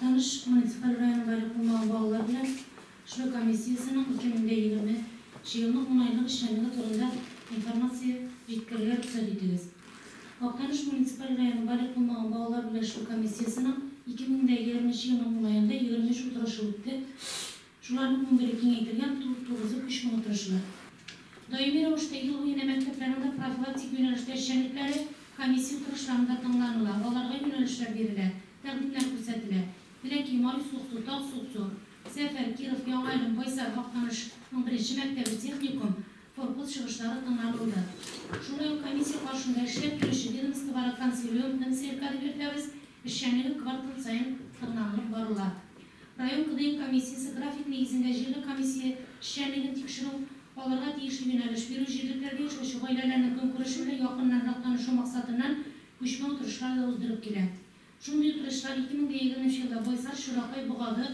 Актаныш муниципаль районы балигъ булмаган балалар белән эшләү комиссиясенең 2020 нче елның ун айлык эшчәнлеге турында информация җиткерергә рөхсәт итегез. Актаныш муниципаль районы балигъ булмаган балалар белән эшләү комиссиясенең 2020 нче елның ун аенда 23 утырышы үтте. Шуларның унбере киңәйтелгән, тугызы күчмә утырышлар. Даими рәвештә ел буена мәктәпләрнең профилактик юнәлештә эшчәнлекләре комиссия утырышларында тыңланыла, аларга юнәлешләр бирелә, тәкъдимнәр күрсәтелә. Теләки, Мали Суыксу, Тау Суыксу, Сәфәр, Киров, Яңа Әлем, Байсар, Актанышның беренче мәктәбе, техникум, Форпост чыгышлары тыңланылды. Шулай ук комиссия каршында эшләп килүче ведомствоара консилиум, МСРК дип йөртәбез, эшчәнлеге квартал саен тыңланылып барыла. Район КДИ комиссиясе график нигезендә җирле комиссия эшчәнлеген тикшерү, аларга тиешле юнәлеш бирү, җирлекләрдә яшәүче гаиләләрнең көнкүреше белән якыннанрак танышу максатыннан күчмә утырышлар да уздырып килә. Шундый утырышлар 2020 елда Байсар, Чуракай, Богады,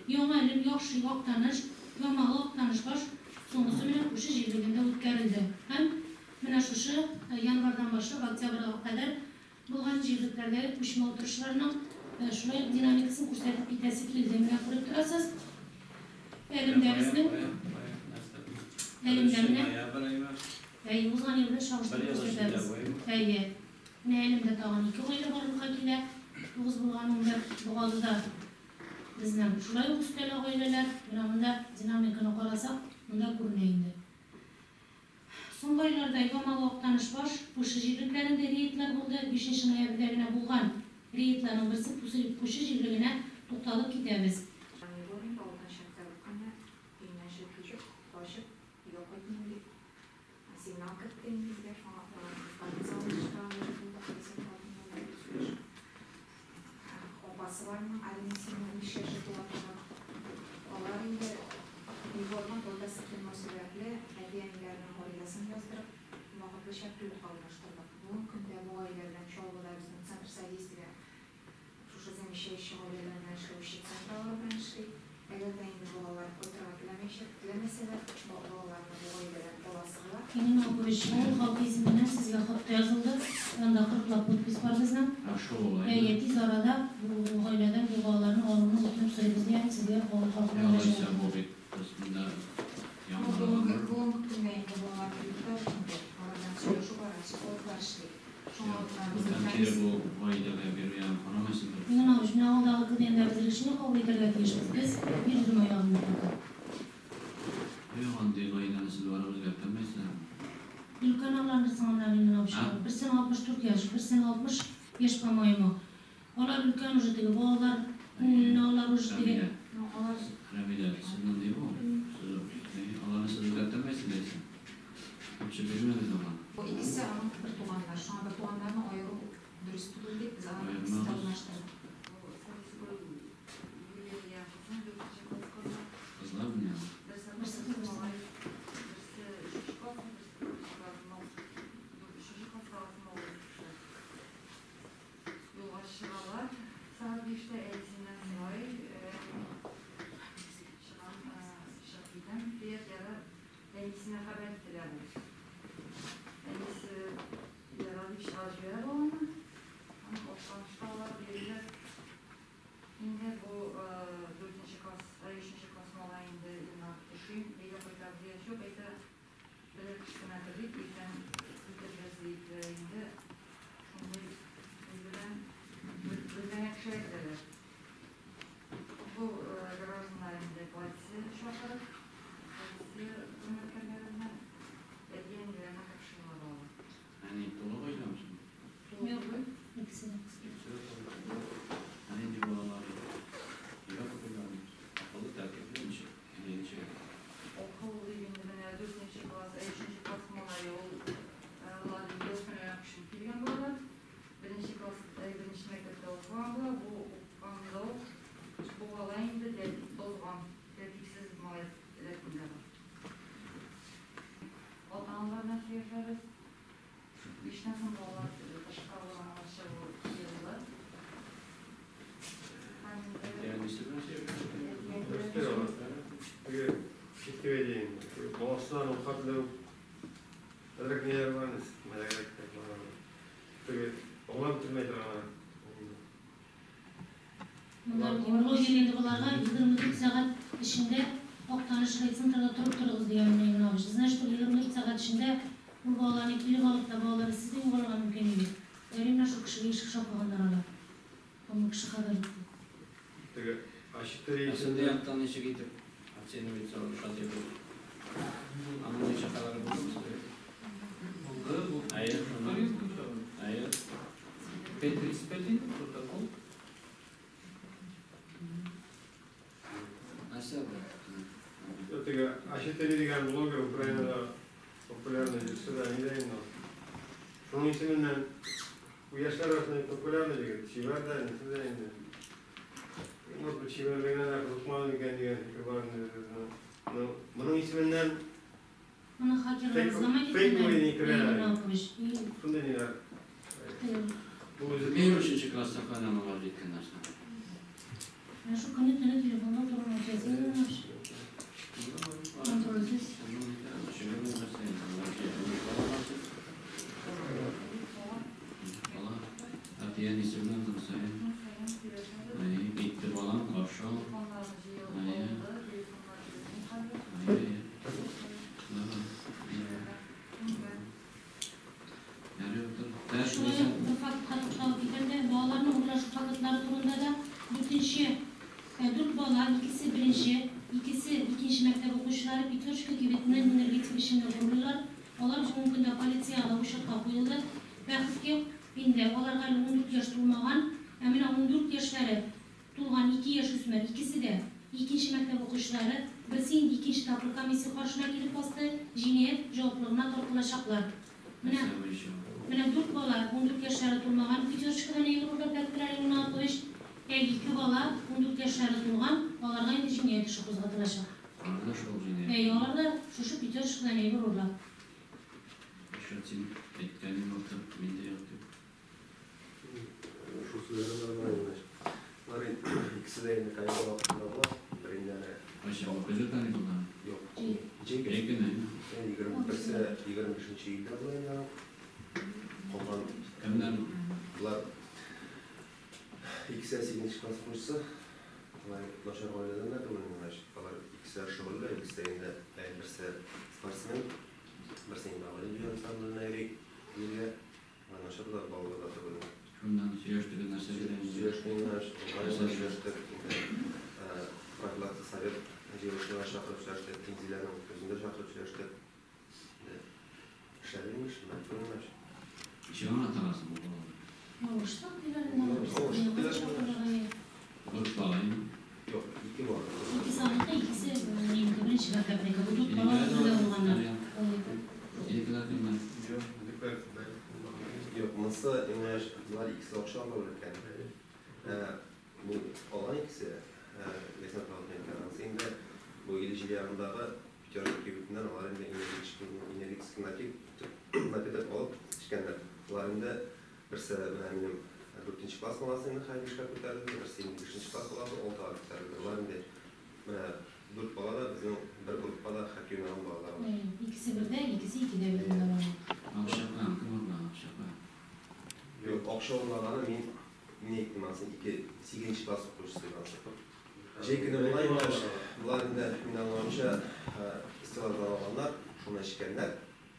Яңа Әлем, Яхшый, Актаныш, Ямалы, Актанышбаш, соңгысы менә күрше җирлегендә үткәрелде. Һәм менә шушы январьдан башлап октябрьгә кадәр булган җирлекләрдәге күчмә утырышларның шулай ук динамикасын күрсәтеп китәсе килде. Менә күреп торасыз, Әлемдә безнең, Әлемдә менә, әйе, узган ел белән чагыштырып күрсәтәбез. Әйе, менә Әлемдә тагын ике гаилә барлыкка килә, тугыз булган 11, Богадыда безнең шулай ук өстәлә гаиләләр. Менә монда динамиканы карасак, монда күренә инде. Соңгы айларда Ямалы, Актанышбаш, Пушы җирлекләрендә рейдлар булды. Бишенче ноябрьдә генә булган рейдларның берсе Пушы җирлегенә тукталып китәбез. Егор инде алтынчы октябрь көнне өеннән чыгып китеп, качып, өйгә кайтмыйм дип, сигнал кертте инде безгә, шуңа полиция алып чыгарга мәҗбүр булдык, полиция хатыны белән сөйләшеп. Апасы бар аның, Алина исемле, 15 яше тула тагын. Алар инде Егорның квотасы килмәү сәбәпле, әти-әниләренең гаризасын яздырып, вакытлыча приютка урнаштырдык. Бүгенге көндә бу гаилә белән Чаллыда безнең Центр содействия шушы замещающий гаиләләр белән эшләүче центр алар белән эшли. Әгәр дә инде балалар кайтырга теләмәячәк, теләмәсәләр, балаларны бу гаиләдән аласы була. Минем Малкович, авыл халкы исеменнән сезгә хат та язылды. Анда кырыклап подпись бар безнең. Ә шул алай Әйе, тиз арада бу гаиләдән бу балаларны алуны үтенеп сорыйбыз дигән сезгә авыл халкы Алайса мөрәҗәгать. бу бит без монда Ну, яңгыраган. бүгенге көндә инде балалар приютта бит инде. Алар белән сөйләшү бара, психологлар эшли. Шуңа безнең Бүтән кире комиссия бу гаиләгә бирү ягын карамыйсыздыр. Минем Малкович, менә авылдагы КДНда без решение кабул итәргә тиешбез. Без бирдем аягымны пока. Юк, андый гаиләне сез барып үзгәртәлмәйсезме? Өлкән аларның аннан Минем Малкович. А? Берсенең 64 яшь, берсенең 60 яшь, по-моему. Алар өлкән уже теге балалар, күңеленә алар уже теге. Рәмилә, Ну, алар Рәмилә, сез нинди бу? Сез аларны сез үзгәртәлмәйсез дисез. Лучше бирмәгез аларны. Бу икесе аның бер туганнар. Шуңа бер туганнарны аеру дөрес түгел дип без аларны икесен дә Аермагыз. урнаштырдык. Кызлар менә. Берсе кыз, берсе малай. Юлга чыгалар. Сәгать 5тә әнисеннән сорый, чыгам, чыгып китәм дип, ярар, әнисенә хәбәр ителә бу. Әнисе ярар дип чыгарып җибәрә баланы. Һәм Актанышта алар йөриләр. Инде бу дүртенче класс, өченче класс малае инде Илнар төшим, өйгә кайтабыз дигәч, юк, әйтә, берәр кечкенә дип, иртән китербез дип, инде шундый үз белән безгә кешеләр киләләр. Бу гражданнар инде полиция чакырып, полиция хезмәткәрләре белән әти-әниләренә тапшырыла бала. Әни тулы гаиләме соң? Юк, икесе дә. Икесе дә тулы. Ә нинди балалар? Йөрәк укыйлармы? Акыллы, тәртипле ничек? Или ничек? Акыллы инде менә дүртенче класс, өченче класс малае ул алар инде күченеп килгән балалар. Беренче класс, беренче мәктәптә укыган була, бу укыганда ук бу бала инде тәртип бозган, тәртипсез малай рәтендә бар. Ата-аналар белән сөйләшәбез. Биштән соң балалар тышка урамга чыгу тыелды. Һәм инде Әти-әнисе белән сөйләшәсезме? әти-әниләр Теге китеп әйтәйем. Баласынан ул хәтле әзрәк ниләр бар инде, мәләгрәк Теге аңлап бетермәй торган. Монда Блогер инде боларга 24 сәгать эчендә Актаныш райцентрда торып торыгыз дигән менә Иванович. Значит, ул 24 сәгать эчендә ул балаларны килеп алып та балалары сездән югалырга мөмкин иде. Әле менә шул кешегә ишек шакыганнар алар. Аңа кеше хәбәр итте. Теге А4 Ә син яктан ничек итеп оценивается Рушат Ибраһимов? Аның ничә хәбәре булды сезгә? Булды, бу. Әйе, шуннан. Әйе. 5.35 инде протокол. Нәрсә бу? Теге А4 дигән блогер Украинада популярный җырчы да нидә инде ул. Шуның исеменнән бу яшьләр арасында популярный егет, чибәр дә, нисе дә инде. Может быть, чибәрлегенә дә кызыкмады микән дигән фикер бар инде. Ну, моның исеменнән Моны хакерлар взломать фейк иткәннәр. уйный керә. Иванович. И Шундый ниләр. Бу үзе Мин өченче класста кайдан алар җиткән нәрсә? Менә шул көне төне телефонда утыру нәтиҗәсе Иванович. Контрольсез. Әти-әнисе белән көн саен. Әй, китте балам, каршы ал. Телефоннары җыелып Әйе. алынды, телефоннар безнең хәзер. Әйе, әйе. Ярый, утыр. Дәрес Шулай нисә? ук бер фактка тукталып китәм, балаларның урлашу фактлары турында да дүртенче, дүрт бала, икесе беренче, икесе икенче мәктәп укучылары Пятерочка кибетеннән энергетик эчемлек урлыйлар. Алар бүгенге көндә полициягә учетка куелды. Бәхеткә инде аларга әле 14 яшь тулмаган, ә менә 14 яшьләре тулган 2 яшь үсмер, икесе дә икенче мәктәп укучылары, берсе инде икенче тапкыр комиссия каршына килеп басты, җинаять җаваплылыгына тартылачаклар. Менә Нәрсә буенча? Менә дүрт бала, 14 яшьләре тулмаган, Пятерочкадан әйбер урлап эләктеләр Иванович. Ә ике бала, 14 яшьләре тулган, аларга инде җинаять эше кузгатылачак. Аларда шул җинаять. Әй, алар да шушы Пятерочкадан әйбер урлап. Еще син әйткәнең юктыр, мин дә юк дип. Шул сүзләрне бар инде. Болар икесе дә инде каникул вакытында була. Бер инде әле Кайчан бу көзге каникулда? юк. Җәй. Җәй Җәй көне. 21-се 25 июльдә була инде аның. Калган Кемнәр? Болар икесе 8 класс укучысы. Алар начар гаиләдән дә түгел инде, значит. Алар икесе шөгыльле, икесе инде берсе спортсмен, берсе инде Галим ансамбленә йөри. Йөргә. Начарлар балалар да түгел. Шуннан сөйләштек нәрсә белән? Сөйләштек инде, сөйләштек инде. Профилактик совет җыелышына чакырып сөйләштек, Тинзиләнең үзендә чакырып сөйләштек. Эшләдек инде, мәҗбүр инде. Ничек аңлатасың бу балаларны? Авыштык диләр инде. Авыштык диләр. Дүрт бала инде. Юк, ике бала. Икесе аныкы, икесе инде беренче мәктәпнеке. Бу дүрт бала бергә булганнар. Синекеләр кемнәр? Юк, декларация. Юк, монысы инде болар икесе акча алып икән. Бу алган икесе, Ләйсән алган икән. Анысы инде бу 57 ягындагы Пятерочка кибетеннән алар инде энергетический напиток алып эчкәннәр. Болар инде берсе менә минем 4 класс баласы инде хәзер 5-кә күтәрелде, берсе инде 5 класс баласы 6-га күтәрелде. Болар инде менә дүрт бала да безнең бер группада хоккей уйнаган балалар. Икесе бердә, икесе икедә бит монда бала. Акча куям, кем урлаган акча куям? Юк, акча урлаганы мин әйттем, анысы 8 класс укучысы анысы. Җәй көне болай инде, болар инде мин аңлавымча, стеллаждан алганнар, шуны эчкәннәр,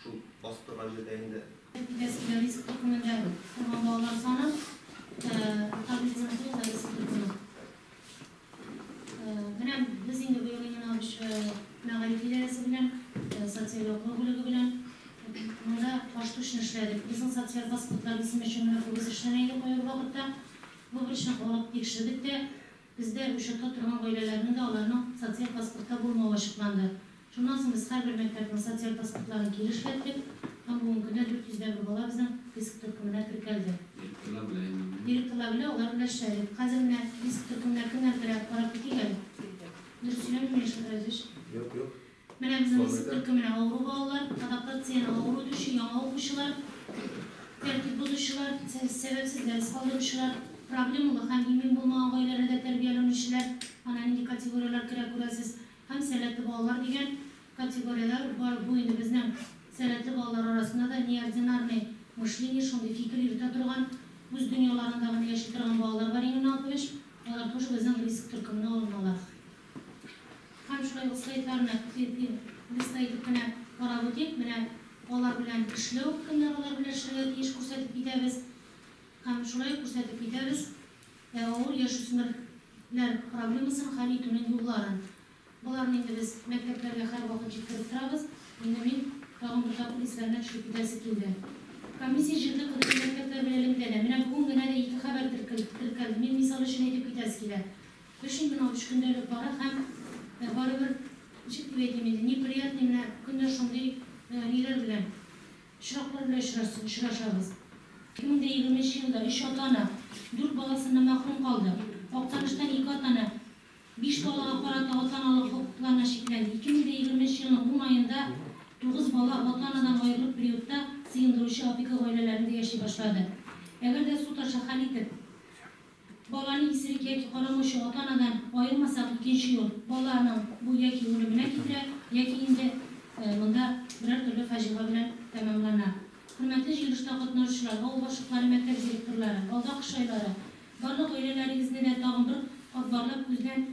шул басып торган җирдә инде. Китәсе риск төркемендә торган балалар саны, таблицаны куйган риск төркеме. Менә без инде быел Иванович мәгариф идарәсе белән, социаль яклау бүлеге белән монда баш-түшне эшләдек. Безнең социаль паспортлар исеме өчен менә күбесе эшләнә иде кайбер вакытта. Бу бер эшне карап тикшердек тә, бездә учетта торган гаиләләрнең дә аларның социаль паспортта булмавы ачыкланды. Шуннан соң без һәрбер мәктәпнең социаль паспортларын кире эшләттек һәм бүгенге көндә 401 бала безнең риск төркеменә теркәлде. Директорлар белән инде. Директорлар белән алар белән эшләдек. Хәзер менә риск төркеменә кемнәр керә, карап китик әле. Дөрес сөйләмим, Илшат Разиевич? Юк, юк. Менә безнең риск төркеменә авыру балалар, адаптацияне авыру үтүче яңа укучылар, тәртип бозучылар, сәбәпсез дәрес калдыручылар, проблемалы һәм имин булмаган гаиләләрдә тәрбияләнүчеләр, ана нинди категорияләр керә күрәсез, һәм сәләтле балалар дигән категорияләр бар. Бу инде безнең сәләтле балалар арасында да неординарный мышление, шундый фикер йөртә торган, үз дөньяларында гына яши торган балалар бар, Иван Алпович. Алар тоже безнең риск төркеменә алыналар. Һәм шулай ук слайдларны листа итеп кенә карап үтик. Менә алар белән эшләү, кемнәр алар белән эшләргә тиеш, күрсәтеп китәбез. Һәм шулай ук күрсәтеп китәбез авыр яшүсмерләр проблемасын хәл итүнең юлларын. Боларны инде без мәктәпләргә һәрвакыт җиткереп торабыз. Инде мин тагын бер тапкыр исләренә төшереп китәсе килде. Комиссия җирле кыдыру мәктәпләр белән элемтәдә. Менә бүген генә дә ике хәбәр теркәлде. Мин мисал өчен әйтеп китәсе килә. Эш инде менә өч көндәлек бара һәм барыбер, ничек дип әйтим инде, неприятный менә көндә шундый ниләр белән, очраклар белән очрашабыз. 2020 елда өч ата-ана дүрт баласыннан мәхрүм калды. Актаныштан ике ата-ана биш балага карата ата-аналык хокукларына чикләнде. 2020 елның 10 аенда 9 бала ата-анадан аерылып приютта сыендыручы опека гаиләләрендә яши башлады. Әгәр дә суд аша хәл итеп, баланы исерек яки карамаучы ата-анадан аермасак, икенче юл баланың бу яки үлеменә китерә, яки инде монда берәр төрле фаҗига белән тәмамлана. Хөрмәтле җыелышта катнашучылар, авыл башлыклары, мәктәп директорлары, алда кыш айлары, барлык гаиләләрегезне дә тагын бер кат барлап күздән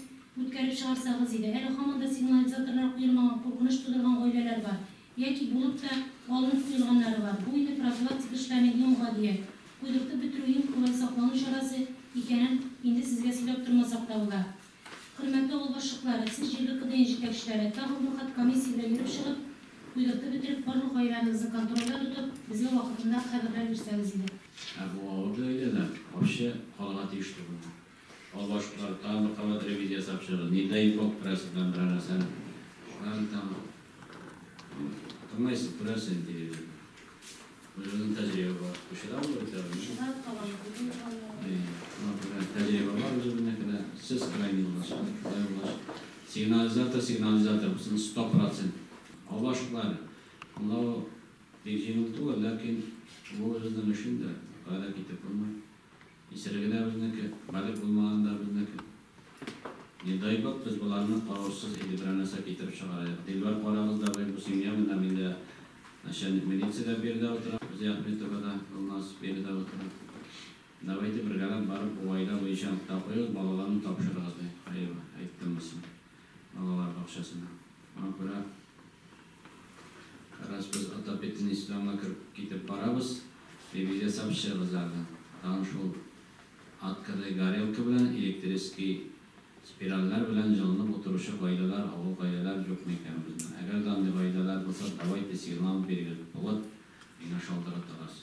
үткәреп чыгарсагыз иде. Әле һаман да сигнализаторлар куелмаган, куркыныч тудырган гаиләләр бар. Яки булып та алынып куелганнары бар. Бу инде профилактика эшләренең иң гадие, куйдыртып бетерү иң кулай саклану чарасы икәнен инде сезгә сөйләп тормасак та була. Хөрмәтле авыл башлыклары, сез җирле КДН җитәкчеләре, тагын бер кат комиссия белән йөреп чыгып, куйдыртып бетереп, барлык гаиләләрегезне контрольдә тотып, безгә вакытында хәбәрләр бирсәгез иде. Ә бу авыр гаиләләр вообще калырга тиеш түгел. Авыл башлыклары тагын бер кабат ревизия ясап чыгыгыз. Не дай бог берәрсе белән берәр нәрсәне. Шулар там тыңлайсыз, күрәсез инде телевизорда. Үзебезнең тәҗрибә бар. Күчерә булыр бит әле. Күчерә, тагын Күрә, тәҗрибә бар үзебезнекедә. Сез крайний булачак, шулай булгач. Сигнализатор, сигнализатор, булсын 100%. Авыл башлыклары, аңлау бик җиңел түгел, ләкин бу үзебезнең өчен дә кая да китеп булмый. Исереге дә безнеке, балигъ булмаган да безнеке. Не дай бог без боларны караусыз или берәр нәрсә китереп чыгарайык. Дилбәр, карагыз да, бу семья менә миндә начальник милиция дә биредә утыра, Зия Ахметова да, Гөлназ биредә утыра. Давайте бергәләп барып бу гаилә буенча нокта куегыз, балаларны тапшырыгыз ди. Хәер, әйттем мосын балалар бакчасына. Шуңа күрә как раз без отопительный сезонга кереп китеп барабыз. Ревизия ясап чыгыгыз әле. Тагын шул открытый горелка белән электрический спиральләр белән җылынып утыручы гаиләләр, авыл гаиләләр юк микән безнең? Әгәр дә андый гаиләләр булса, давайте сигнал бирегез, булат, миңа шалтыратыгыз.